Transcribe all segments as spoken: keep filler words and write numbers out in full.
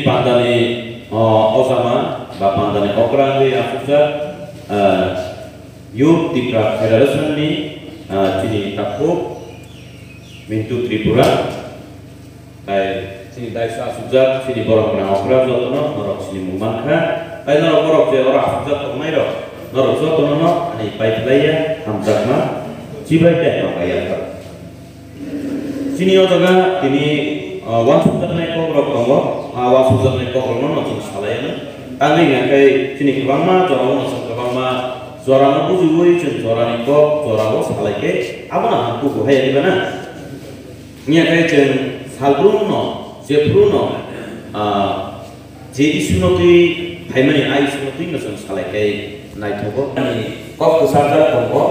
Pandani, o, ojama ba pandani okra wngwi asukjak, ah, Youth Tipra Federation ni, ah, chini takhuk Mintu Tripura, tai chini daisa asukjak, chini borok gwnang okra jotono norok chini mung mankha, tai norok borok je oro asukjak tongnai rok, norok jotono no ani pai phlaiya hamjakma chibai tei hambai ya. Chini o jaga tini, ah, uansukjaknai kokrok tongo. Ah, uansukjaknai kokrokno no chwng salai ano. Tangwi hwnkhe chini kwbangma jorao no chwng kwbangma jorano bujiwi chwng jorani kok jorao salai khe abono ham kubu hai riba na. Wngya khe chwng salbrum no, jephru no, ah, je issue no twi phaimani, a issue no twi no chwng salai khe naithogo. Ani kok kwchajak tongo,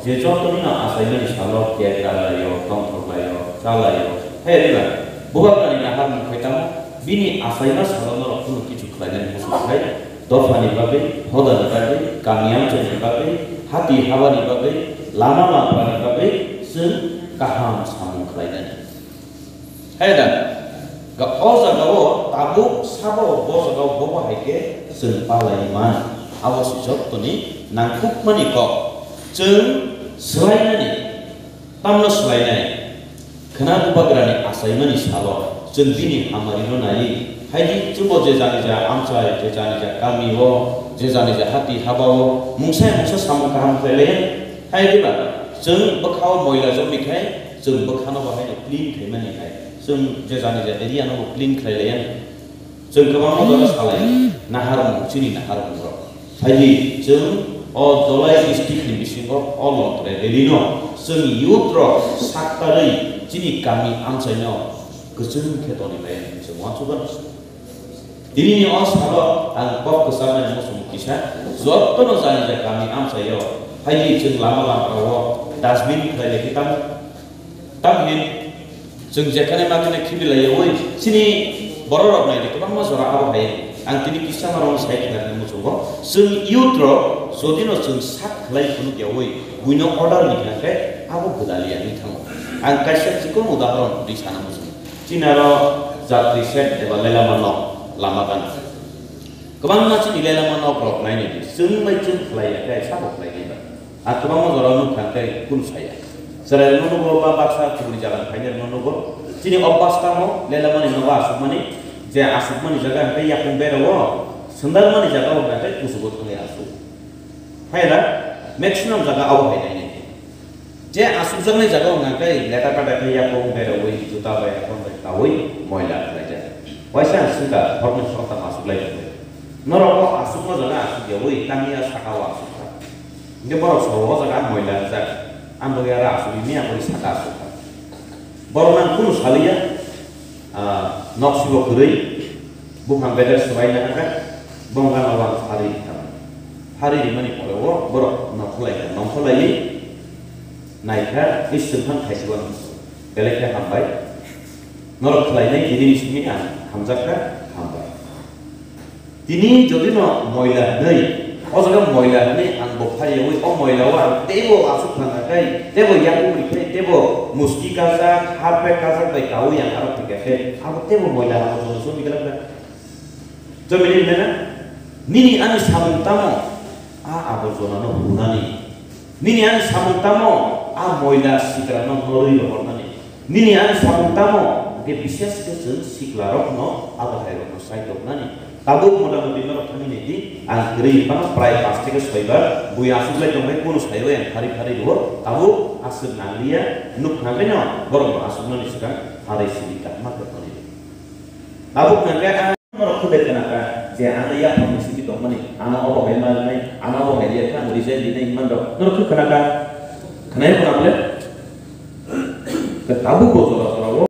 je joto nino achaimani salo cake ralaio, tongthok laio, chalaio. Hai riba, bubagrani naharmung khai tamo, bini achaima salo norok kunu kichu khlainani muchung khai, dophani bagwi, hodani bagwi, kami amchaini bagwi, hati habani bagwi, lama lampani bagwi chwng kaham samung khlainani. Hai da, ga o jaga o tabuk sabo bo jaga o bobo hai khe chwng palai man. Abo se jottoni nangkukmani kok. Chwng swlainani, tamno swlainai? Khwna bubagrani achaimani salo chwng bini hamari no nai. Hai di chwngbo je jani ja amchai, je jani ja kami o, je jani ja hati haba o mungsa mungsa samung kaham khlai lai. Hai di ba chwng bwkha o moila jomni khai chwng bwkhano bo haino clean khaimani hai. Chwng je jani je area no bo clean khlai laiya. Chwng kwbangma jora salai naharmung, chini naharmung rok. Phaidi chwng o Dholai district ni bisingo o Lontre rally no chwng youth rok sak tarwi chini kami amchai no kwchwng khe toni lai chwng uansukha. Tini ni o salo ang kok kwcharnai muchung kisa, jotono jani ja kami amchaio, phaidi chwng lama lamkao dustbin khlai lai khe tamo, tamni chwng jekhane makhane khibi laiyaui chini borok rok nai di kwbangma jora abo hai ang tini kisa ma rok sai khlai muchungo. Chwng youth rok jodi no chwng sak khlai phunuk yaui buino order ni khe abo gwdaliya ni thango. Ang kaisa chikon udahoron di sana muchungo. Chini aro jatri set eba lelama nok lama gana. Kwbangma chini lelama nok rok nainai di, chwng bai chwng khlai ya khe sabo khlai nai ba. A kwbangma jora nuk thang khe kunu saya. Chwrai rokno nugo ba baksa chumui jaga phainai rokno nugo. Chini o basta mo lelama ni nogo asukmani, je asukmani jaga hwnkhe yakung bera o, swndarmani jaga o hwnkhe kuchugo thangwi asuk. Hai da, maximum jaga abo hai nainai. Je asukjaknai jaga o hwnkha khe leta peta khe yakung berwi juta bai aphano bai kaui moila khlaijak. Waisa asukha horni sokta asuklai tongwi. Norok o asukma jaga asuk yaui tangya saka o asukha. Hingke borok sao o jaga moila rijak. Ang bo yara asuk ini ang bo saka asukha. Borok nang kunu saliya. Ah, nok sibo kwrwi, buphang bedek swbaina haka, bongkha no wang phari rikha. Phari rimani pore o borok nongkhorlaikha, nongkhorlaiwi naikha, "Is, chwng phang khaisibo nang belai khe hambai. Norok khlainai tini ni simi ang hamjakha, hambai." Tini jodi no moila hinwi, o jaga moila hinwi ang bo phariyaui, o moila o ang teibo asuk thangkha khe, teibo yakung rikha, teibo muski kajak, harpet kajak bai kaui ang aro thangkha khe, abo teibo moila abo jono sumi kwlak na. Jomini hinwi na, nini ani samung tamo a aborjona no hunani. Nini ani samung tamo a moila sikra no norwi rohornani. Nini ani samung tamo hwnkhe bishes khe chwng sikla rokno abo hai rokno sai toknani. Tabuk mota moti norok thani nai di, ang kwrwi phano prai pas theke soi bar bui aswk lai tongbai kunu saiwi ang phari phari rwo. Tabuk aswk nangliya, nuk thangwi no borok no aswknani swkang pharwi simi kahma khe phari. Tabuk hwnkhe ang norok khude khna kha je ano yaphang ni simi tongmani, ano obo hai manwi, ano obo hai riyakha, ang resign rinai hwnwi manrok norok khe khna kha? Khnayo khna bole? Khe tabuk bo jora